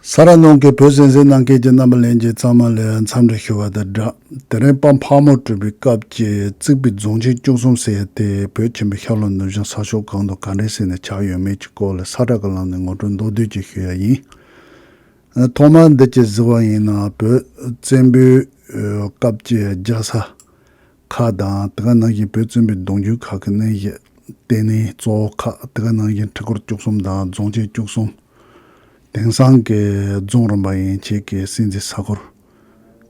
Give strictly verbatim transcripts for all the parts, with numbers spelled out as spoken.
ས་ར་ནང་གི་བོད་གསན་གཟིགས་གནང་མཁན་གྱི་རྣམ་པ་ལྷན་རྒྱས་ཚང་མ་ལ་འཚམས་འདྲི་ཞུ་བ་དང་སྦྲགས། དེ་རིང་དཔལ་ཕག་མོ་གྲུ་པའི་སྐབས་ཀྱི་བརྩིགས་པའི་རྫོང་ཆེན་བཅུ་གསུམ་ཟེར་ཡ་དེ་བོད་ཆེན་པོའི་ཤར་ལྷོ་ནུབ་བྱང་ས་ཕྱོགས་གང་དུ་ག་འདྲ་ཟེར་ནས་ཆགས་ཡོད་མེད་ཀྱི་སྐོར་ལ་ས་བཀྲ་གི་ལམ་ནས་ངོ་སྤྲོད་མདོར་བསྡུས་ཅིག་ཞུ་ཡ་ཡིན། ཐོག་མར་འདི་ཅིག་གཟིགས་པ་ཡིན་ན་བོད་བཙན་པོའི་སྐབས་ཀྱི་རྒྱལ་ས་ཁག་དང་དེ་ག་ནང་བཞིན་བོད་བཙན་པོའི་གདུང་རྒྱུད་ཁག་གི་གནས་གཞི་ལྟེ་གནས་གཙོ་བོ་ཁག་དེ་ག་ནང་བཞིན་ཁྲི་སྐོར་བཅུ་གསུམ་དང་རྫོང་ཆེན་བཅུ་གསུམ། དེང་སང་གི་རྫོང་རིམ་པ་ཡན་ཆད་ཀྱི་སྲིད་འཛིན་ས་ཁུལ་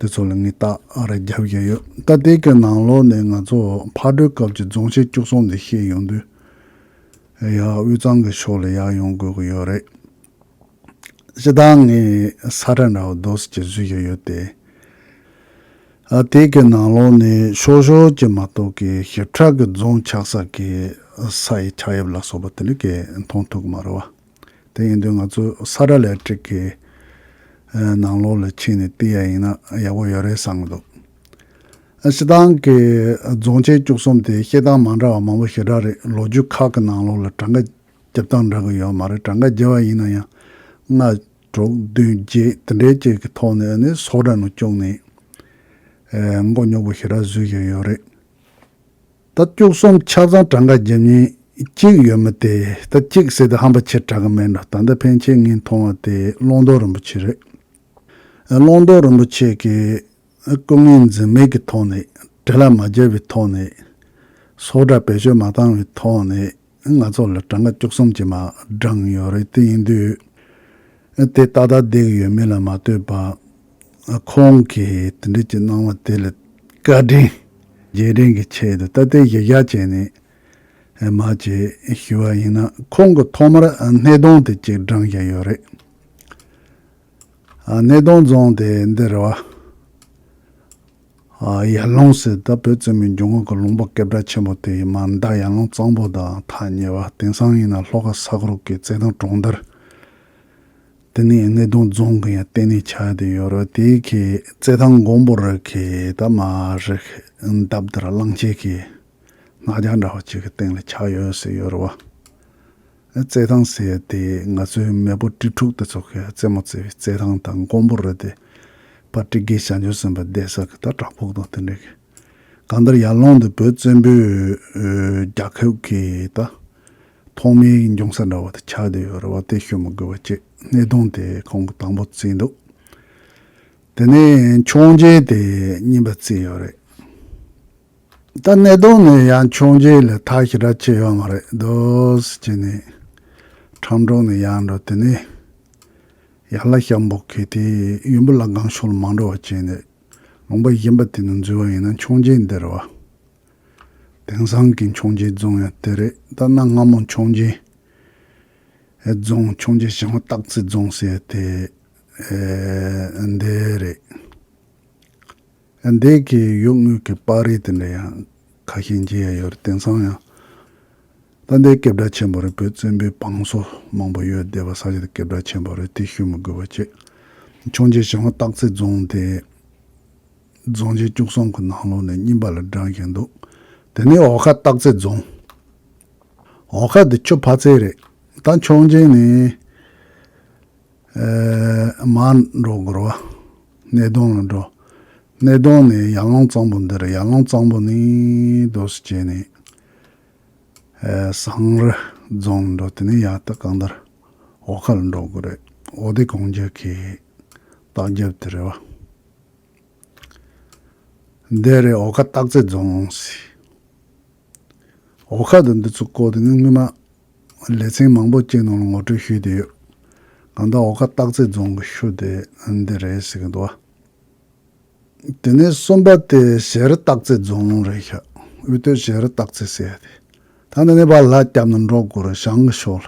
དེ་ཚོ་ལ་ངས་རྟགས་རེ་བརྒྱབ་བཞག་ཡོད། ད་དེ་གི་ནང་ལོགས་ནས་ང་ཚོ་ཕག་གྲུའི་སྐབས་ཀྱི་རྫོང་ཆེན་བཅུ་གསུམ་འདི་བཤད་ཡོང་དུས་ཡར་དབུས་གཙང་གི་ཕྱོགས་ལ་ཡར་ཡོང་དགོས་ཀྱི་ཡོད་རེད། སྤྱིར་བཏང་ངས་ས་ཁྲ་འདྲ་བོ་རྡོ་སི་ཅིག་བཟོས་ཡོད་ཡོད་དེ། ཨ་དེ་གི་ནང་ལོགས་ནས་ཤོག་ཤོག་ཅིག་མ་གཏོགས་ཀྱི་ཞིབ་ཕྲ་གི་རྫོང་ཆགས་ས་གི་ས་ཡི་ཆགས་དབྱིབས་ལ་སོགས་པ་དེ་འདྲ་གི་མཐོང་ཐུབ་ཀྱི་མ་རེད་བ། དེ་ཡིན་དུས་ང་ཚོ་ས་ཁྲ་ལས་སྒྲིག་གི་ནང་ལོགས་ལ་ཕྱིན་ནས་བལྟས་ཡ་ཡིན་ན་ཡག་པོ་ཡོད་རེད་བསམ་གྱི་འདུག་སྤྱིར་བཏང་གི་རྫོང་ཆེན་བཅུ་གསུམ་དེ་བཤད་སྟངས་མ་འདྲ་བ་མང་པོ་ཞེ་དྲག་རེད། ལོ་རྒྱུས་ཁག་གི་ནང་ལོགས་ལ་གྲངས་ཀ་རྒྱབ་སྟངས་འདྲ་གི་ཡོད་མ་རེད། གྲངས་ཀ་རྒྱབ་པ་ཡིན་ན་ཡང་ལྔ་དྲུག་བདུན་བརྒྱད་དེ་འདྲའི་ཅིག་གི་ཐོག་ནས་ནི་སོ་འདྲ་ནང་བཅུག་ནས་མགོ་རྙོག་པོ་ཞེ་དྲག་བཟོས་བཞག་ཡོད་རེད། ད་བཅུ་གསུམ་ཆ་ཚང་གྲངས་ཀ་རྒྱབ་མཁན་གཅིག་ཡོད་མི་དེ་ད་གཅིག་ཟེར་དུས་ཧམ་པ་ཆེ་དྲག་གི་མེད་འགྲོ། ད་ལྟ་ཕན་ཆད་ངས་མཐོང་བ་དེ་ཀློང་རྡོལ་རིན་པོ་ཆེ་རེད། ཀློང་རྡོལ་རིན་པོ་ཆེ་གི་སྐུ་ངལ་འཛེམས་མེད་ཀྱི་ཐོག་ནས་བྲེལ་བ་མ་བརྒྱབ་པའི་ཐོག་ནས་སོ་འདྲ་བེད་སྤྱོད་མ་བཏང་བའི་ཐོག་ནས་ང་ཚོ་ལ་གྲངས་ཀ་བཅུ་གསུམ་ཅིག་མར་བགྲངས་ཡོད་རེད། དེ་ཡིན་དུས་དེ་ཏག་ཏག་བསྡད་ཀྱི་ཡོད་མེད་ལ་མ་ལྟོས་པ་ཁོང་གིས་དེ་འདྲ་ཅིག་གནང་བ་དེ་ལ་བཀའ་དྲིན་རྗེས་དྲན་གྱི་ཆེད་དུ་ད་ལྟའི་གཞི་བཞག་བྱས་ནས་མར་ཅིག་ཞུ་བ་ཡིན་ན། ཁོང་གིས་ཐོག་མར་སྣེ་གདོང་དེ་ཅིག་བགྲངས་བཞག་ཡོད་རེད། ཨ་སྣེ་གདོང་རྫོང་དེ་འདི་རེད་བ། ཨ་ཡར་ཀླུང་ཟེར་ད་བོད་བཙན་པོའི་འཇུག་ངོགས་ཀྱི་ལུང་པ་སྐད་གྲགས་ཆེན་པོ་དེ་ཡི་མར་མདའ་ཡར་ཀླུང་གཙང་པོ་དང་ཐག་ཉེ་བ། དེང་སང་ཡིན་ན་ལྷོ་ཁ་ས་གོར་གྱི་རྩེད་ཐང་གྲོང་རྡལ་དེ་ནས་སྣེ་གདོང་རྫོང་གི་ཡང་ལྟེ་གནས་ཆགས་བསྡད་ཡོད་རེད། དེའི་གི་རྩེད་ཐང་མགོན་པོ་རི་གི་ད་མར་རི་འདབས་དེར་གླང་ཆེན་གྱི་སྣ་རྒྱ་འདྲ་བ་ཅིག་གི་སྟེང་ལ་ཆགས་ཡོད་ཟེར་ཡོད་རེད་བ། རྩེད་ཐང་ཟེར་ཡ་དེ་ང་ཚོའི་མེས་པོ་ཀྲི་ཕྲུག་དེ་ཚོ་གི་རྩེད་མོ་རྩེ་བའི་རྩེད་ཐང་དང་མགོན་པོ་རི་དེ་ཕར་ཊི་གི་བྱང་ཆུབ་སེམས་དཔའ་བསྡད་ས་གི་ད་བྲག་ཕུག་དང་དེ་འདྲ་གི། གང་ལྟར་ཡར་ཀླུང་དེ་བོད་བཙན་པོའི་རྒྱལ་ཁབ་ཀྱི་ད་ཐོག་མའི་འབྱུང་ས་འདྲ་བ་དེ་ཆགས་བསྡད་ཡོད་རེད་བ། དེ་ཞུ་མི་དགོས་པ་བྱས། སྣེ་གདོང་དེ་ཁོང་གི་དང་པོ་བརྩིས་འདུག་དེ་ནས་ཆུང་ཆེན་དེ་གཉིས་པ་བརྩིས་ཡོད་རེད། ད་སྣེ་གདོང་ནས་ཡང་ཆུང་ཆེན་ལ་ཐག་ཞེ་དྲག་ཆད་ཡོད་མ་རེད། རྡོ་སི་བྱས་ནས་ཁྲོམ་གྲོང་ནས་ཡར་འགྲོ། དེ་ནས་ཡར་ལ་ཤམ་བུ་གི་དེ་ཡུམ་བུ་བླ་སྒང་ཕྱོགས་ལ་མ་འགྲོ་བ་བྱས་ནས་ལུང་པ་གཞན་པ་དེ་ནས་འཛུལ་བ་ཡིན་ན་ཆུང་ཆེན་འདི་རེད་བ། དེང་སང་གི་ཆུང་ཆེན་རྫོང་ཡང་དེ་རེད། ད་གནའ་སྔ་མོ་ཆུང་ཆེན་རྫོང་ཆུང་ཆེན་ཞང་སྟག་རྩེ་རྫོང་ཟེར་དེ་འདི་རེད། འདི་གི་ཡུལ་དངོས་ཀྱི་པར་རིས་དེ་འདྲ་ཡང་ཁ་ཤས་མཇལ་ཡ་ཡོད་རེད། དེང་སང་ཡང་ད་འདི་སྐད་གྲགས་ཆེན་པོ་རེད། བོད་བཙན་པོའི་བང་སོ་མང་པོ་ཡོད་བསྡད་པ་ས་ཆ་དེ་སྐད་གྲགས་ཆེན་པོ་རེད། དེ་ཞུ་མི་དགོས་པ་བྱས། ཆུང་ཆེན་ཞང་སྟག་རྩེ་རྫོང་དེ་རྫོང་ཆེན་བཅུ་གསུམ་གྱི་ནང་ལོགས་ནས་གཉིས་པ་ལ་བགྲངས་བཞག་འདུག་དེ་ནས་འོ་ཁ་སྟག་རྩེ་རྫོང་། འོ་ཁ་དེ་ཆུ་ཕར་ཚད་རེད། ད་ཆུང་ཆེན་ནས་ཨེ་མར་འགྲོ་དགོས་རེད་བ། སྣེ་གདོང་ལ་འགྲོ། སྣེ་གདོང་ནས་ཡར་ཀླུང་གཙང་པོ་འདི་རེད། ཡར་ཀླུང་གཙང་པོ་ནས་རྡོ་སི་བྱས་ནས་ཨེ་ཟངས་རི་རྫོང་ལ་འགྲོ། དེ་ནས་ཡར་ད་གང་ལྟར་འོ་ཁ་ལ་འགྲོ་དགོས་རེད། འོ་དེ་གོང་རྒྱ་གི་ལྟག་རྒྱབ་དེ་རེད་བ། འདི་རེད། འོ་ཁ་སྟག་རྩེ་རྫོང་ཟེར། འོ་ཁ་དང་འདི་ཚོ་སྐོར་དེ་ངས་སྔོན་མ་ལེ་ཚན་མང་པོ་ཅིག་ནང་ལ་ངོ་སྤྲོད་ཞུས་བསྡད་ཡོད། གང་ལྟར་འོ་ཁ་སྟག་རྩེ་རྫོང་གི་ཤུལ་དེ་འདི་རེད་ཟེར་གི་འདུག་བ། དེ་ནས་གསུམ་པ་དེ་ཞེ་རི་སྟག་རྩེ་རྫོང་རེད་ཤག་དབུས་སྟོད་ཞེ་རི་སྟག་རྩེ་ཟེར་ཡ་དེ། ད་འདི་ནས་ཕར་ལ་རྒྱབ་ནས་འགྲོ་དགོས་རེད། བྱང་གི་ཕྱོགས་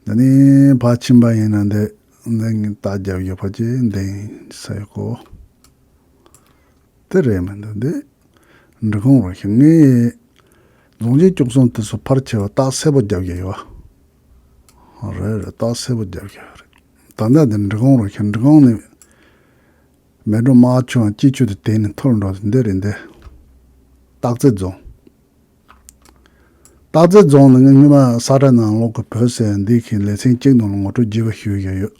ལ། འདི་ནས་ཕར་ཕྱིན་པ་ཡིན་ན་འདི་འདི་ངས་རྟགས་རྒྱབ་ཡོད་པ་ཅིག་འདི་ཡིན་ས་ཡོད་གོ། དེ་རེད་མི་འདུག་འདི་འབྲི་གུང་རུ་ཞིག་ངས་རྫོང་ཆེན་བཅུ་གསུམ་དེ་ཚོ་ཕར་ཕྱེ་བ་རྟགས་གསལ་པོ་རྒྱབ་ཡོད་ཡོད། རེད་རེད། རྟགས་གསལ་པོ་རྒྱབ་ཡོད་རེད། ད་ལྟ་འདི་འབྲི་གུང་རུ་ཞིག་འབྲི་གུང་ནས་མལ་གྲོ་དམར་ཆུ་དང་སྐྱིད་ཆུ་དེ་དེད་ནས་འཐོར་འགྲོ་འདི་རེད་འདི། སྟག་རྩེ་རྫོང་། སྟག་རྩེ་རྫོང་ནི་ངས་སྔོན་མ་ས་ཁྲ་ནང་ལོགས་ཀྱི་བོད་ཟེར་འདི་གི་ལེ་ཚན་གཅིག་ནང་ལ་ངོ་སྤྲོད་རྒྱས་པ་ཞུས་ཡོད་ཡོད།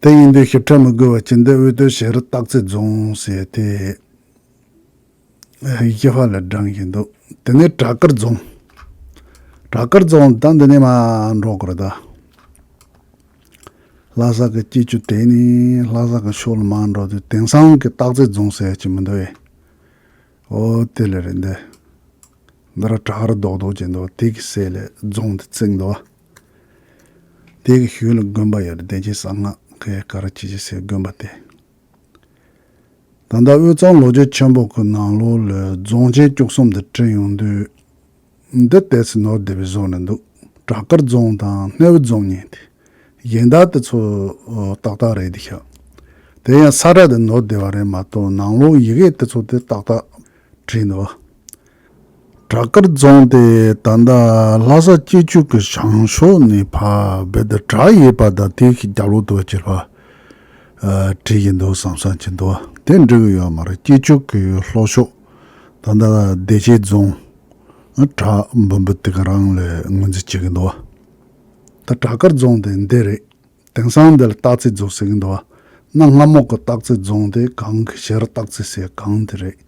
དེ་ཡིན་དུས་ཞིབ་ཕྲ་མི་དགོས་པ་ཅི་འདི་དབུས་སྟོད་ཞལ་རི་སྟག་རྩེ་རྫོང་ཟེར་དེ་ཡིག་ཆ་ཕར་ལ་བགྲངས་བཞིན་འདུག་དེ་ནས་བྲག་དཀར་རྫོང་། བྲག་དཀར་རྫོང་ད་འདི་ནས་མར་འགྲོ་དགོས་རེད་ད། ལྷ་ས་གི་སྐྱིད་ཆུ་དེ་ནས་ལྷ་ས་གི་ཕྱོགས་ལ་མར་འགྲོ་དུས་དེང་སང་གི་སྟག་རྩེ་རྫོང་ཟེར་གྱི་མི་འདུག་ཨེ། ཨོ་དེ་ལས་རེད་འདི། འདི་ར་བྲག་རི་རྡོག་རྡོག་ཅིག་འདུག་དེ་གི་སྲས་ལས་རྫོང་དེ་བརྩིགས་འདུག་དེ་གི་ཤུལ་ལ་དགོན་པ་ཡོད་རེད། བདེ་ཆེན་གསང་སྔགས་ཁའི་ཀ་ར་ཅི་ཅི་ཟེར་དགོན་པ་དེ། ད་ལྟ་དབུས་གཙང་ལོ་རྒྱུས་ཆེན་པོ་གི་ནང་ལོགས་ལ་རྫོང་ཆེན་བཅུ་གསུམ་དེ་བྲིས་ཡོང་དུས། འདི་ཏོག་ཙམ་ནོར་བསྡད་པའི་བཟོ་ནས་འདུག་བྲག་དཀར་རྫོང་དང་སྣེའུ་རྫོང་གཉིས་ཏེ། གཞན་དག་དེ་ཚོ་ཏག་ཏག་རེད་དེ་ཤག་དེ་ཡང་ས་ཁྲ་དེ་ནོར་བསྡད་པ་རེད་མ་གཏོགས་ནང་ལོགས་ཡི་གེ་དེ་ཚོ་དེ་ཏག་ཏག་བྲིས་འདུག་བྲག་དཀར་རྫོང་དེ་ད་ལྟ་ལྷ་ས་སྐྱིད་ཆུ་གི་བྱང་ཕྱོགས་ནས་ཕར་རྦད་དེ་བྲག་ཡོད་པ་དང་དེའི་རྒྱབ་ལོགས་དུ་བ་ཅིག་ཕར་བྲིས་ཀྱི་འདུག་བསམ་བསམ་གྱི་འདུག་དེ་འགྲིག་གི་ཡོད་མ་རེད། སྐྱིད་ཆུ་གི་ལྷོ་ཕྱོགས་ད་ལྟ་བདེ་ཆེན་རྫོང་བྲག་འབུམ་པ་དེ་ག་རང་ལ་ངོས་འཛིན་བྱེད་ཀྱི་འདུག་ད་བྲག་དཀར་རྫོང་དེ་འདི་རེད། དེང་སང་འདི་ལ་སྟག་རྩེ་རྫོང་ཟེར་གྱི་འདུག་བ། གནའ་སྔ་མོ་གི་སྟག་རྩེ་རྫོང་དེ་གངས་ཀྱི་ཞལ་རི་སྟག་རྩེ་ཟེར་གངས་དེ་རེད།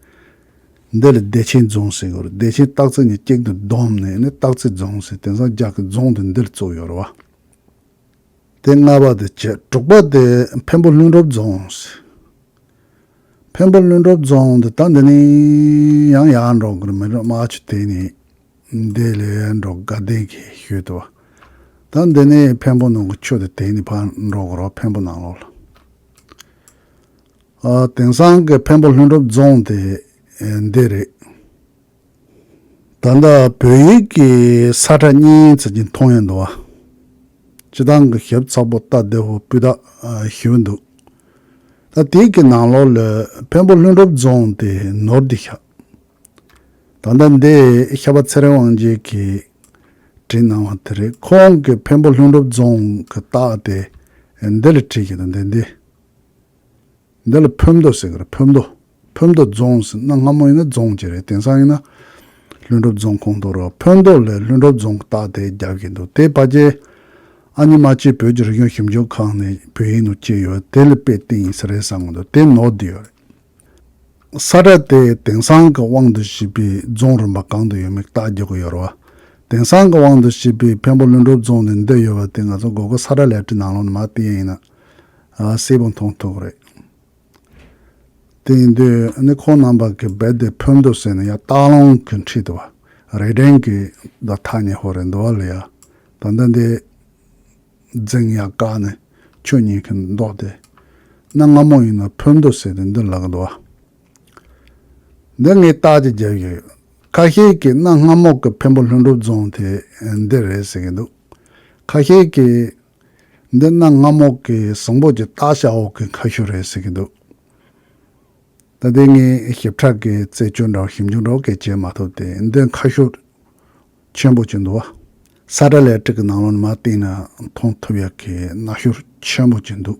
འདི་ལ་བདེ་ཆེན་རྫོང་ཟེར་གྱི་རེད། བདེ་ཆེན་སྟག་རྩེ་གཉིས་གཅིག་ཏུ་བསྡོམས་ནས་ནི་སྟག་རྩེ་རྫོང་ཟེར་དེང་སང་རྒྱ་གི་རྫོང་དེ་འདི་ལ་བཙུགས་ཡོད་རེད་བ། དེ་ལྔ་པ་དེ་བྱས། དྲུག་པ་དེ་འཕན་པོ་ལྷུན་གྲུབ་རྫོང་ཟེར། འཕན་པོ་ལྷུན་གྲུབ་རྫོང་དེ་ད་འདི་ནས་ཡང་ཡར་འགྲོ་དགོས་རེད། མི་འགྲོ་རྨ་ཆུ་དེ་ནས། འདི་ལས་འགྲོ་དགའ་ལྡན་གྱི་ཤུལ་དུ། ད་འདི་ནས་འཕན་པོ་ནང་གི་ཆུ་དེ་དེ་ནས་ཕར་འགྲོ་དགོས་རེད། འཕན་པོ་ནང་ལོགས་ལ། ཨ་དེང་སང་གི་འཕན་པོ་ལྷུན་གྲུབ་རྫོང་དེ་འདི་རེད། ད་ལྟ་བོད་ཡིག་གི་ས་ཁྲ་གཉིས་ཙམ་ཅིག་མཐོང་ཡོང་འདུག་བ། སྤྱི་བཏང་གི་ཞིབ་ཚགས་པོ་ལྟ་བདེ་པོ་སྤུས་དག་ཞེ་པོ་འདུག་ད་དེའི་གི་ནང་ལོགས་ལ་འཕན་པོ་ལྷུན་གྲུབ་རྫོང་དེ་ནོར་བསྡད་ཤག་ད་ལྟ་འདི་ཤ་པ་ཚེ་རིང་དབང་རྒྱལ་གྱིས་བྲིས་གནང་བ་དེ་རེད། ཁོང་གིས་འཕན་པོ་ལྷུན་གྲུབ་རྫོང་གི་རྟགས་དེ་འདི་ལ་བྲིས་ཀྱི་འདུག་འདི་འདི། འདི་ལ་ཕུ་མདོ་ཟེར་གི་རེད། ཕུ་མདོ། ཕུ་མདོ་རྫོང་ཟེར་ན་སྔ་མོ་ཡིན་ན་རྫོང་ཅིག་རེད། དེང་སང་ཡིན་ན་ལྷུན་གྲུབ་རྫོང་ཁོངས་གཏོགས་རེད། ཕུ་མདོ་ལ་ལྷུན་གྲུབ་རྫོང་གི་རྟགས་དེ་རྒྱབ་ཀྱི་འདུག་དེ་ཕལ་ཆེར་ཨ་མྱེས་རྨ་ཆུའི་བོད་ཀྱི་རིག་གཞུང་ཞིབ་འཇུག་ཁང་ནས་བོད་ཡིག་ནང་བསྐྱལ་ཡོད། དེ་ལ་དཔེ་བསྟན་ཡིན་ས་རེད་བསམ་གི་འདུག་དེ་ནོར་བསྡད་ཡོད་རེད། ས་ཁྲ་དེ་དེང་སང་གི་དབང་དུ་བྱས་པའི་རྫོང་རིམ་པ་གང་དུ་ཡོད་མེད་བརྟག་རྒྱག་གི་ཡོད་རེད་བ། དེང་སང་གི་དབང་དུ་བྱས་པའི་འཕན་པོ་ལྷུན་གྲུབ་རྫོང་ནས་འདི་ཡོད་པ་དེ་ང་ཚོ་གོ་གོ་ས་ཁྲ་ལས་བྲིས་ནང་ལོགས་ནས་མར་བལྟས་ཡིན་ན་ཨ་གསལ་པོ་མཐོང་ཐུབ་ཀྱི་རེད། དེ་ཡིན་དུས་ནི་ཁོང་རྣམ་པ་གི་རྦད་དེ་ཕུ་མདོ་ཟེར་ནས་ཡར་སྟག་ལུང་གི་འཁྲིས་དུ་བ་རེ་ཌན་གྱི་ད་ཐག་ཉེ་ཧོ་རེད་འདུག་བ་ལ་ཡ། ད་ལྟ་འདི་རྫིང་ཡར་བཀག་ནས་ཆུ་གཉིས་ཀྱི་མདོག་དེ་གནའ་སྔ་མོ་ཡིན་ན་ཕུ་མདོ་ཟེར་ཏེ་འདི་ལབ་ཀྱི་འདུག་བ། འདི་ངས་རྟགས་ཅིག་རྒྱབ་ཡོད། ཁ་ཤས་ཀྱིས་གནའ་སྔ་མོ་གི་འཕན་པོ་ལྷུན་གྲུབ་རྫོང་དེ་འདི་རེད་ཟེར་གྱི་འདུག་ཁ་ཤས་ཀྱིས་འདི་གནའ་སྔ་མོ་གི་ཟིང་པོ་གྱི་སྟག་ཤར་འོག་གི་མཁའ་ཤུལ་རེད་ཟེར་གྱི་འདུག་ད་ལྟའི་ངས་ཞིབ་ཕྲ་གི་རྩད་གཅོད་འདྲ་བོ་ཞིབ་འཇུག་འདྲ་བོ་གས་བྱེད་མ་ཐུབ་སྟེ་འདི་མཁའ་ཤུལ་ཆེན་པོ་ཅིག་འདུག་བ། ས་ཁྲ་ལས་བྲིས་ཀྱི་ནང་ལོགས་ནས་མར་བལྟས་ན་མཐོང་ཐུབ་ཡག་གི་མཁའ་ཤུལ་ཆེན་པོ་ཅིག་འདུག་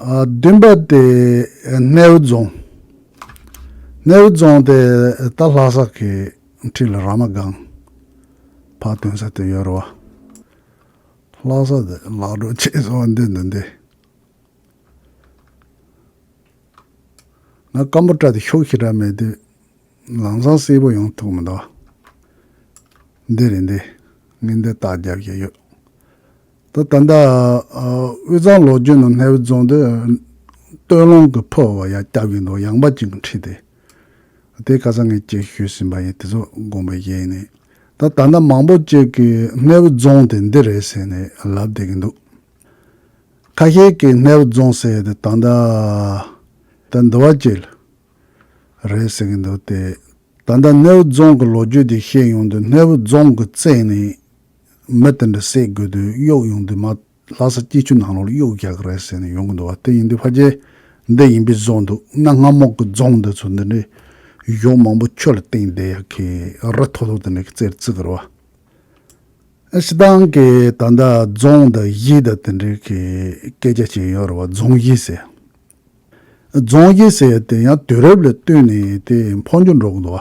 ཨ་བདུན་པ་དེ་སྣེའུ་རྫོང་། སྣེའུ་རྫོང་དེ་ད་ལྷ་ས་གི་འཁྲིས་ལ་ར་མ་སྒང་ཕར་ཐོན་ས་དེ་ཡོད་རེད་བ། ལྷ་ས་དེ་ལག་འགྲོ་བྱས་སོང་འདི་འདི་འདི། ང་སྐམ་པོ་སྐྲ་དེ་ཤུགས་ཞེ་དྲག་མེད་དུས་ལམ་སང་གསལ་པོ་ཡོང་ཐུབ་མི་འདུག་འདི་རེད་འདི། ངས་འདི་རྟགས་རྒྱབ་བཞག་ཡོད། ད་ད་ལྟ་ཨ་དབུས་གཙང་ལོ་རྒྱུས་ནང་སྣེའུ་རྫོང་དེ་སྟོད་ལུང་གི་ཕོ་བ་ཡར་རྒྱབ་ཀྱི་འདུག་ཡངས་པ་ཅིག་གི་འཁྲིས་དེ། དེ་ཁ་སང་ངས་ཅིག་ཞུས་ཟིན་པ་ཡིན། དེ་ཚོ་དགོངས་པ་བཞེས་ནས། ད་ད་ལྟ་མང་པོ་ཅིག་གིས་སྣེའུ་རྫོང་དེ་འདི་རེད་ཟེར་ནས་ལབ་བསྡད་ཀྱི་འདུག་ཁ་ཤས་ཀྱིས་སྣེའུ་རྫོང་ཟེར་དེ་ད་ལྟ་ད་འདི་བ་ཅིག་རེད་ཟེར་གྱི་འདུག་སྟེ། ད་ལྟ་སྣེའུ་རྫོང་གི་ལོ་རྒྱུས་དེ་བཤད་ཡོང་དུས་སྣེའུ་རྫོང་གི་རྩེ་ནས་མི་དེ་འདྲ་བསད་དགོས་དུས་གཡུག་ཡོང་དུས་མར་ལྷ་ས་སྐྱིད་ཆུ་ནང་ལོགས་ལ་གཡུག་རྒྱག་གི་རེད་ཟེར་ནས་ཡོང་གི་འདུག་བ། དེ་ཡིན་དུས་ཕལ་ཆེར་འདི་ཡིན་པའི་བཟོ་འདུག་གནའ་སྔ་མོ་གི་རྫོང་འདི་ཚོ་འདི་འདྲའི་གཞོགས་མང་པོ་ཆུ་ལ་བཏིང་བསྡད་ཡག་གི་རི་མཐོ་མཐོ་དེ་འདྲའི་གི་རྩེར་བརྩིགས་ཀྱི་རེད་བ། སྤྱིར་བཏང་གི་ད་ལྟ་རྫོང་དང་གཞིས་དང་དེ་འདྲའི་གི་སྐད་ཆ་ཅིག་ཡོད་རེད་བ། རྫོང་གཞིས་ཟེར། རྫོང་གཞིས་ཟེར་དེ་ཡང་དུས་རབས་ལ་བསྟུན་ནས་དེ་འཕོ་འགྱུར་འགྲོ་གི་འདུག་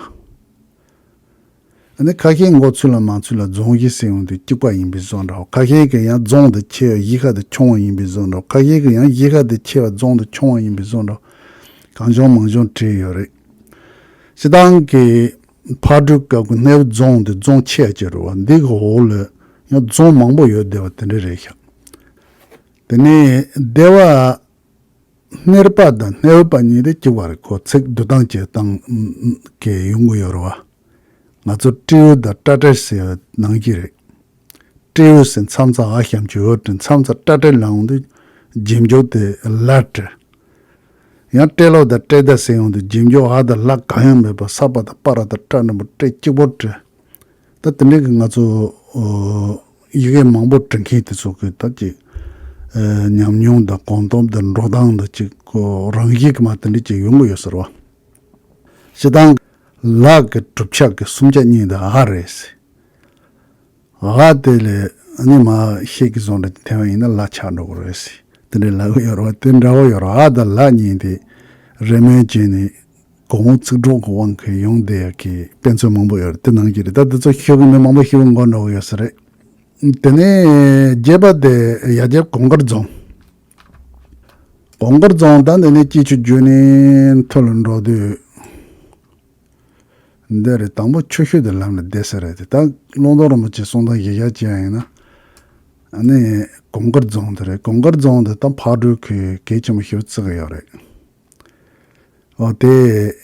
བ། ཨ་ནི་ཁ་ཤས་མགོ་ཚོས་ལ་མ་ཚོས་ལ་རྫོང་གཞི་ཟེར་ཡོང་དུས་གཅིག་པ་ཡིན་པའི་བཟོ་འདྲ། ཁ་ཤས་ཀྱིས་ཡང་རྫོང་དེ་ཆེ་བ་གཞིས་ཁ་དེ་ཆུང་བ་ཡིན་པའི་བཟོ་འདྲ། ཁ་ཤས་ཀྱིས་ཡང་གཞིས་ཁ་དེ་ཆེ་བ་རྫོང་དེ་ཆུང་བ་ཡིན་པའི་བཟོ་འདྲ། གང་བྱུང་མང་བྱུང་བྲིས་ཡོད་རེད། སྤྱིར་བཏང་གི་ཕག་གྲུའི་སྐབས་ཀྱི་གནའ་བོའི་རྫོང་དེ་རྫོང་ཆེ་བ་ཅིག་རེད་བ། འདི་གི་འོག་ལ་ཡང་རྫོང་མང་པོ་ཡོད་བསྡད་པ་དེ་འདྲ་རེད་ཤག་དེ་ནས་སྡེ་བ་གནས་པ་དང་གནས་པ་གཉིས་དེ་གཅིག་པ་རེད། ཁོ་ཚིག་བསྡུ་སྟངས་བྱེད་སྟངས་གི་ཡོང་གི་ཡོད་རེད་བ། ང་ཚོ་སྤྲེའུ་དང་སྤྲ་སྤྲེལ་ཟེར་བའི་ནང་གི་རེད། སྤྲེའུ་ཟེར་མཚམས་མཚམས་ཨ་ཞབས་ཀྱུ་འོ་བྲིས། མཚམས་མཚམས་སྤྲ་སྤྲེལ་ལ་འོང་དུས་རྗེས་འཇུག་དེ་ལ་བྲིས། ཡང་སྤྲེལ་ལོ་དང་སྤྲེལ་ཟླ་ཟེར་ཡོང་དུས་རྗེས་འཇུག་ཨ་དང་ལ་གང་ཡང་མེད་པར་ས་པ་དང་སྤ་ར་དང་སྤྲ་འགྲེང་བུ་སྤྲེ་གཅིག་པོ་བྲིས། ད་དེ་འདྲའི་གི་ང་ཚོ་ཨོ་ཡི་གེ་མང་པོ་འབྲི་མཁན་དེ་ཚོ་གི་ད་ཅིག་ཨེ་ཉམས་མྱོང་དང་གོམས་སྟོབས་དང་འགྲོ་སྟངས་དང་ཅིག་ཁོ་རང་བཞིན་གྱི་མ་དེ་འདྲ་ཅིག་ཡོང་གི་ཡོད་ཟེར་བ། སྤྱིར་བཏང་ལ་གི་གྲུབ་ཆ་གི་སུམ་ཆ་གཉིས་དེ་ཨ་རེད་ཟེར། ཨ་དེ་ལས་ཨ་ནི་མ་ཤེས་ཀྱི་བཟོ་འདྲ་ཐེ་བ་ཡིན་ན་ལ་ཆགས་འགྲོ་གི་རེད་ཟེར། དེ་འདྲའི་ལ་གི་ཡོད་རེད་བ། དེ་འདྲ་བོ་ཡོད་རེད། ཨ་དང་ལ་གཉིས་དེ་རེས་མོས་བྱས་ནས་གོང་འོག་ཚིག་གྲོགས་ཀྱི་དབང་གིས་ཡོང་བསྡད་ཡག་གི་དཔེ་མཚོན་མང་པོ་ཡོད་རེད། དེ་ནང་གི་རེད། ད་དེ་ཚོ་ཤོད་གི་མི་མང་པོ་ཤོད་གི་མགོ་འགྲོ་གི་ཡོད་ས་རེད། དེ་ནས་བརྒྱད་པ་དེ་ཡ་རྒྱལ་གོང་དཀར་རྫོང་། གོང་དཀར་རྫོང་ད་འདི་ནས་སྐྱིད་ཆུ་བརྒྱུད་ནས་མཐོ་ལ་འགྲོ་དུས་འདི་རེད། དང་པོ་ཆུ་ཤུར་དེ་ལམ་ལ་བསྡད་ས་རེད་དེ། ད་ཀློང་རྡོལ་རིན་པོ་ཆེ་གསུང་སྟངས་གཞི་བཞག་བྱས་ཡིན་ན་ཨ་ནི་གོང་དཀར་རྫོང་དེ་རེད། གོང་དཀར་རྫོང་དེ་ད་ཕག་གྲུ་གི་གལ་ཆེན་པོ་ཞིག་བརྩི་གི་ཡོད་རེད། ཨོ་དེ་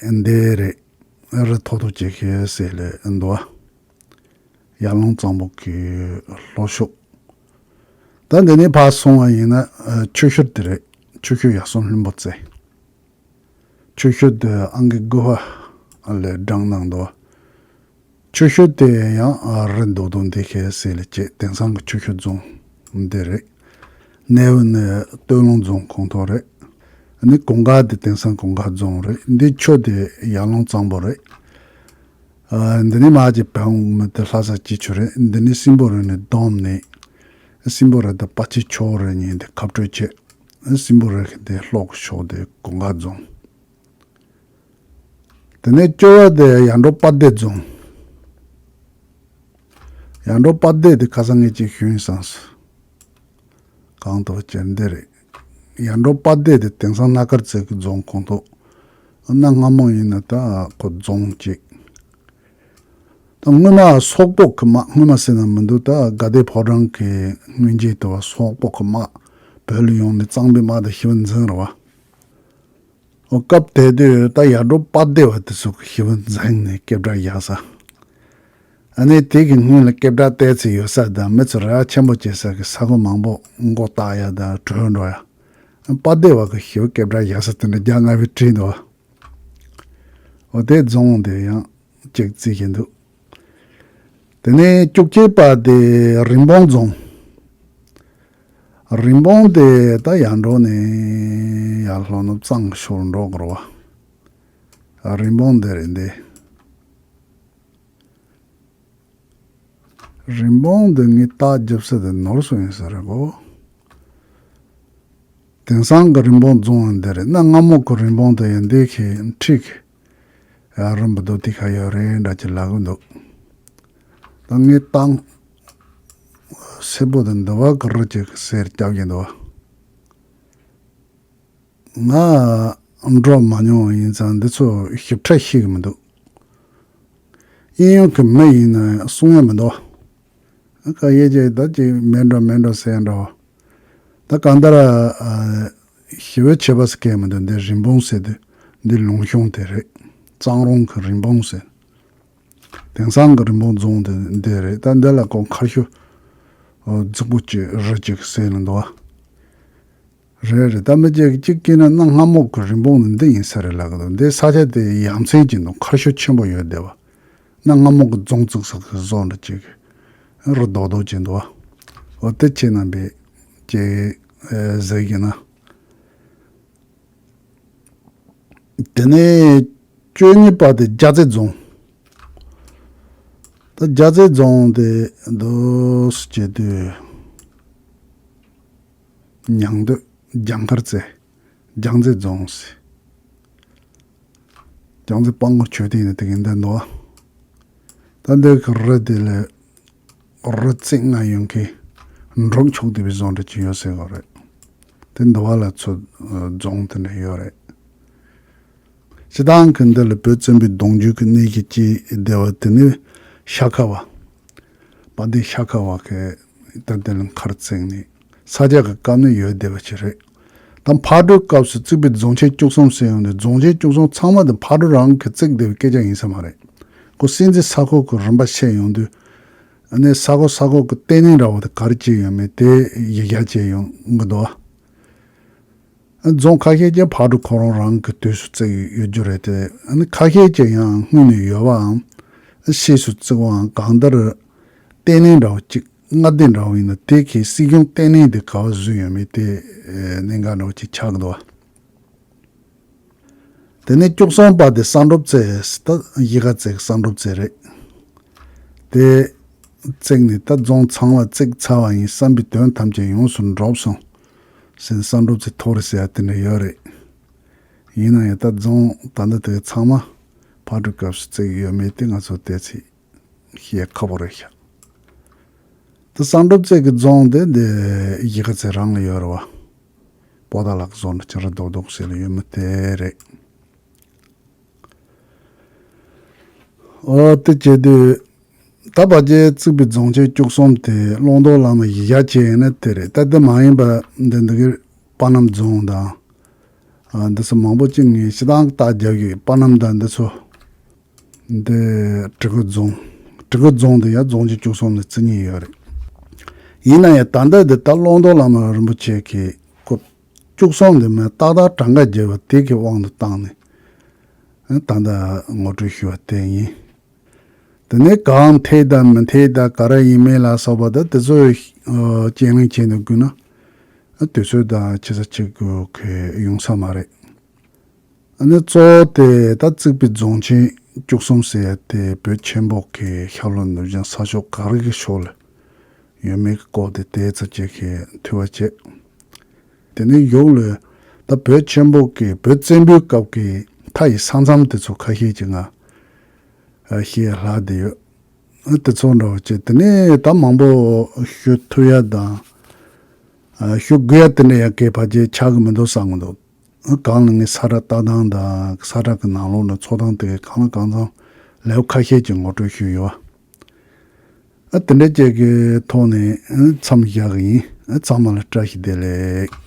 འདི་རེད། རི་མཐོ་མཐོ་ཅིག་ཞིག་ཟེར་ལེ་འདུག་ཨ། ཡར་ཀླུང་གཙང་པོ་གི་ལྷོ་ཕྱོགས། ད་འདི་ནས་ཕར་སོང་བ་ཡིན་ན་ཨ་ཆུ་ཤུར་དེ་རེད། ཆུ་ཤུར་ཡར་སོང་ལྷུན་པོ་རྩེ། ཆུ་ཤུར་དེ་ཨང་ཀི་དགུ་པ་ལས་བགྲངས་གནང་འདུག་ཆུ་ཤུར་དེ་ཡང་ཨ་རི་མདོ་སྟོད་འདི་ཁའི་ཟེར་ལེ་བྱས། དེང་སང་གི་ཆུ་ཤུར་རྫོང་འདི་རེད། གནས་བབ་ནི་སྟོད་ལུང་རྫོང་ཁོངས་གཏོགས་རེད། ཨ་ནི་གོང་དཀར་དེ་དེང་སང་གོང་དཀར་རྫོང་རེད། འདི་ཆུ་དེ་ཡར་ཀླུང་གཙང་པོ་རེད། ཨ་འདི་ནས་མར་གྱི་བལ་འོག་མ་དེ་ལྷ་ས་སྐྱིད་ཆུ་རེད། འདི་ནས་སྲིན་པོ་རི་ནས་བསྡོམས་ནས་སྲིན་པོ་རི་དང་དཔའ་སྤྱོད་ཕྱོགས་རེ་གཉིས་དེ་ཁ་སྤྲོད་བྱས། སྲིན་པོ་རི་གི་དེ་ལྷོ་གི་ཕྱོགས་དེ་གོང་དཀར་རྫོང་། དེ་ནས་བཅུ་པ་དེ་ཡར་འབྲོག་དཔལ་ལྡན་རྫོང་། ཡར་འབྲོག་དཔལ་ལྡན་དེ་ཁ་སང་ངས་ཅིག་ཞུས་ཡིན་བསམས་སོང་། གང་ལྟར་བྱས་འདི་རེད། ཡར་འབྲོག་དཔལ་ལྡན་དེ་དེང་སང་སྣ་དཀར་རྩེ་གི་རྫོང་ཁོངས་གཏོགས། གནའ་སྔ་མོ་ཡིན་ན་ད་ཁོ་རྫོང་གཅིག་ད་སྔོན་མ་སོག་པོ་གི་དམག་སྔོན་མ་ཟེར་ན་མི་འདུག་ད་དགའ་ལྡན་ཕོ་བྲང་གི་སྔོན་རྗེས་དུ་བ་སོག་པོ་གི་དམག་བོད་ལ་ཡོང་ནས་གཙང་པའི་དམག་དང་ཞི་བ་འཛིང་ར་བ། འོ་སྐབས་དེ་དུས་ད་ཡར་འབྲོག་དཔལ་ལྡན་བ་དེ་ཚོ་གི་ཞི་བ་འཛིང་ནས་སྐད་གྲགས་བཞག་ས། ཨ་ནི་དེ་གི་སྔོན་ལ་སྐད་གྲགས་བལྟས་ཚེ་ཡོད་ས་དང་མི་ཚོ་རེ་བ་ཆེན་པོ་བྱེད་ས་གི་ས་ཁོངས་མང་པོ་མགོ་བཏགས་ཡ་དང་བྲོས་འགྲོ་ཡ། དཔལ་ལྡན་བ་གི་ཞི་བ་སྐད་གྲགས་བཞག་ས་དེ་འདྲ་རྒྱ་སྔ་བའི་བྲིས་འདུག་འོ་དེ་རྫོང་དེ་ཡང་གཅིག་བརྩི་བཞིན་འདུག་དེ་ནས་བཅུ་གཅིག་པ་དེ་རིན་སྤུངས་རྫོང་། རིན་སྤུངས་དེ་ད་ཡར་འགྲོ་ནས་ཡར་ལྷོ་ནུབ་གཙང་ཕྱོགས་འགྲོ་དགོས་རེད་བ། རིན་སྤུངས་དེ་རེད་འདི། རིན་སྤུངས་འདི་ངས་རྟགས་རྒྱབ་ས་དེ་ནོར་སོང་ཡིན་ས་རེད་གོ། དེང་སང་གི་རིན་སྤུངས་རྫོང་ཡང་འདི་རེད། གནའ་སྔ་མོ་གི་རིན་སྤུངས་དེ་ཡང་འདི་གི་འཁྲིས་ཀྱི་རིན་པོ་རྡོ་ཏི་ཁ་ཡོད་རེད་འདྲ་ཅིག་ལབ་གི་འདུག་ད་ངས་རྟགས་སེར་པོ་དེ་འདི་བ་གི་རི་ཅིག་གི་སེར་རྒྱབ་ཀྱི་འདུག་ང་འགྲོ་མ་མྱོང་བ་ཡིན་ཙང་འདི་ཚོ་ཞིབ་ཕྲ་ཤེས་ཀྱི་མི་འདུག་དབྱིན་ཡུལ་གྱི་མི་ཡིན་ན་གསུང་ཡ་མི་འདུག་ཁ་ཡེ་ཅེ་ད་ཅིག་མེད་འགྲོ་མེད་འགྲོ་ཟེར་འགྲོ། ད་གང་ལྟར་ཞི་བའི་ཆོས་པ་ཟེར་མཁན་མི་འདུག་འདི་རིན་སྤུངས་ཟེར་དུས་འདི་ལུང་གཤོང་དེ་རེད། གཙང་རོང་གི་རིན་སྤུངས་ཟེར། དེང་སང་གི་རིན་སྤུངས་རྫོང་དེ་འདི་རེད། ད་འདི་ལ་ཁོ་མཁར་ཤུལ་རྫིག་པོ་ཅིག་རི་ཅིག་ཟེར་ནས་འདུག་བ། རེད་རེད། ད་མི་གཅིག་གཅིག་སྐྱེས་ན་གནའ་སྔ་མོ་གི་རིན་སྤུངས་ནི་འདི་ཡིན་ས་རེད་ལབ་གི་འདུག་འདི་ས་ཆ་དེ་ཡ་མཚན་ཅིག་འདུག་མཁར་ཤུལ་ཆེན་པོ་ཡོད་བསྡད་པ། གནའ་སྔ་མོ་གི་རྫོང་བཙུགས་ས་གི་བཟོ་འདྲ་ཅིག་རི་རྡོག་རྡོག་ཅིག་འདུག་བ། འོ་དེ་ཁྱེད་རྣམ་པས་ཅིག་གཟིགས་ཡིན་ན། དེ་ནས་བཅུ་གཉིས་པ་དེ་རྒྱལ་རྩེ་རྫོང་། ད་རྒྱལ་རྩེ་རྫོང་དེ་འདུག་སེ་བྱེད་དུས། ཉང་སྟོད་རྒྱང་མཁར་རྩེ། རྒྱལ་རྩེ་རྫོང་ཟེར། རྒྱལ་རྩེ་དཔལ་མགོན་མཆོད་རྟེན་ནི་དེ་གའི་འདི་འདུག་བ། ད་འདི་གི་རི་དེ་ལ་རི་རྩེ་ལྔ་ཡོང་གི་འབྲོག་ཆོག་དེ་བའི་བཟོ་འདྲ་ཅིག་ཡོད་ཟེར་གི་རེད། དེ་འདི་བ་ལ་ཚོ་རྫོང་དེ་འདྲ་ཡོད་རེད། སྤྱི་བཏང་གི་འདི་ལ་བོད་བཙན་པོའི་གདུང་རྒྱུད་ཀྱི་གནས་ཀྱི་སྐྱེས་སྡེ་བ་དེ་ནི་ཤ་ཁ་བ། དཔལ་ལྡན་ཤ་ཁ་བ་གི་ད་དེ་ལ་མཁར་བརྩིགས་ནས་ས་རྒྱ་གི་སྐབས་ནས་ཡོད་བསྡད་པ་ཅིག་རེད། ད་ཕག་གྲུའི་སྐབས་སུ་བརྩིགས་པའི་རྫོང་ཆེན་བཅུ་གསུམ་ཟེར་ཡོང་དུས་རྫོང་ཆེན་བཅུ་གསུམ་ཚང་མ་དེ་ཕག་གྲུ་རང་གིས་བརྩིགས་བསྡད་པའི་སྐད་ཆ་ཡིན་ས་མ་རེད། ཁོ་སྲིད་འཛིན་ས་ཁོངས་ཀྱི་རིམ་པ་བཤད་ཡོང་དུས། ཨ་ནི་ས་ཁོངས་ས་ཁོངས་ཀྱི་ལྟེ་གནས་འདྲ་བོ་དེ་ག་རེ་བྱས་ཡོད་མེད་དེ་ཡིག་ཡ་བྱས་ཡོང་གི་འདུག་རྫོང་ཁ་ཤས་ཀྱང་ཕག་གྲུ་ཁོ་རང་རང་གི་དུས་སུ་བརྩིགས་ཡོད་རྒྱུ་རེད་དེ། ཨ་ནི་ཁ་ཤས་ཀྱང་ཡང་སྔོན་ནས་ཡོད་པའམ། ཕྱིས་སུ་བརྩིགས་པའམ། གང་ལྟར་ལྟེ་གནས་འདྲ་བོ་གཅིག་མངའ་སྡེ་འདྲ་བོ་ཡིན་ན་དེ་གའི་སྲིད་སྐྱོང་ལྟེ་གནས་དེ་ག་བ་བཟོས་ཡོད་མེད་དེ་གནད་འགག་འདྲ་བོ་གཅིག་ཆགས་འདུག་དེ་ནས་བཅུ་གསུམ་པ་དེ་བསམ་གྲུབ་རྩེ་ད་གཞིས་ཀ་རྩེ་གི་བསམ་གྲུབ་རྩེ་རེད། དེ་བརྩིགས་ནས་ད་རྫོང་ཚང་མ་བརྩིགས་ཚར་བ་ཡིན། བསམ་པའི་དོན་ཐམས་ཅད་ཡོངས་སུ་འགྲུབ་སོང་ཟེར་ནས་བསམ་གྲུབ་རྩེ་མཐོ་རིས་ཟེར་ཡ་དེ་འདྲ་ཡོད་རེད། ཡིན་ན་ཡང་ད་རྫོང་ད་ལྟ་དེ་ཚང་མ་ཕག་གྲུའི་སྐབས་སུ་བརྩིགས་ཡོད་མེད་དེ་ང་ཚོ་དེ་ཚོས་བཤད་ཁག་པོ་རེད་ཤག་ད་བསམ་གྲུབ་རྩེ་གི་རྫོང་དེ་འདི་གཞིས་ཀ་རྩེ་རང་ལ་ཡོད་རེད་བ། པོ་ཏཱ་ལ་གི་བཟོ་འདྲ་ཅིག་རེད། རྡོག་རྡོག་ཟེར་ལ་ཡོད་མི་དེ་རེད། ཨོ་དེ་བྱས་དུས་ད་ཕལ་ཆེར་བརྩིགས་པའི་རྫོང་ཆེན་བཅུ་གསུམ་དེ་ཀློང་རྡོལ་གླང་མ་གཞིས་ཆགས་བྱས་ཡིན་ན་དེ་རེད། ད་དེ་མ་ཡིན་པ་འདི་འདི་གི་པ་སྣམ་རྫོང་དང་། ཨ་འདི་ཚོ་མང་པོ་ཅིག་ངས་སྤྱིར་བཏང་བརྟག་རྒྱབ་ཡོད། པ་སྣམ་དང་འདི་ཚོ། འདི་གྲི་གུ་རྫོང་། གྲི་གུ་རྫོང་དེ་ཡང་རྫོང་ཆེན་བཅུ་གསུམ་ནས་བརྩི་མཁན་ཡོད་རེད། ཡིན་ན་ཡང་ད་ལྟ་འདི་ད་ཀློང་རྡོལ་བླ་མ་རིན་པོ་ཆེ་གིས་སྐབས་བཅུ་གསུམ་དེ་མིན་ཏག་ཏག་གྲངས་ཀ་བརྒྱབ་པ་དེ་གི་དབང་དུ་བཏང་ནས་ད་ལྟ་ངོ་སྤྲོད་ཞུས་པ་དེ་ཡིན། དེ་ནས་གང་འཐད་དང་མི་འཐད་དང་ག་རེ་ཡིན་མིན་ལ་སོགས་པ་དང་དེ་ཚོ་དཔྱད་གླེང་བྱས་ནས་དགོས་ན་དུས་ཚོད་དང་ཆུ་ཚོད་གཅིག་གི་ཡོང་ས་མ་རེད། ཨ་ནི་གཙོ་བོ་དེ་ད་བརྩིགས་པའི་རྫོང་ཆེན་བཅུ་གསུམ་ཟེར་ཡ་དེ་བོད་ཆེན་པོ་གི་ཤར་ལྷོ་ནུབ་བྱང་ས་ཕྱོགས་ག་རེ་གི་ཕྱོགས་ལ་ཡོད་མེད་ཀྱི་སྐོར་དེ་དེ་ཚོ་ཅིག་གི་ཐུ་བ་བྱས། དེ་ནས་ཡོག་ལ་ད་བོད་ཆེན་པོ་གི་བོད་བཙན་པོའི་སྐབས་ཀྱི་མཐའ་ཡི་ས་མཚམས་དེ་ཚོ་ཁ་ཤས་ཅིག་ང་ཨ་ཤེས་ལྷག་བསྡད་ཡོད། ཨ་དེ་ཚོ་འདྲ་བོ་བྱས། དེ་ནས་ད་མང་པོ་ཞུ་ཐུབ་ཡ་དང་ཨ་ཞུ་དགོས་ཡ་དེ་འདྲ་ཡ་གི་ཕལ་ཆེར་ཆགས་ཀྱི་མི་འདུག་བསམ་གྱི་འདུག་གང་ལ་ངས་ས་ཁྲ་ལྟ་སྟངས་དང་ས་ཁྲ་གི་ནང་ལོགས་ནས་འཚོ་སྟངས་དེ་གང་ལ་གང་འཚམ་ལེའུ་ཁ་ཤས་ཀྱི་ངོ་སྤྲོད་ཞུས་ཡོད། ཨ་དེ་འདྲ་བཅས་ཀྱི་ཐོག་ནས་ཨ་མཚམས་བཞག་གི་ཡིན། ཨ་ཚང་མ་ལ་བཀྲ་ཤིས་བདེ་ལེགས།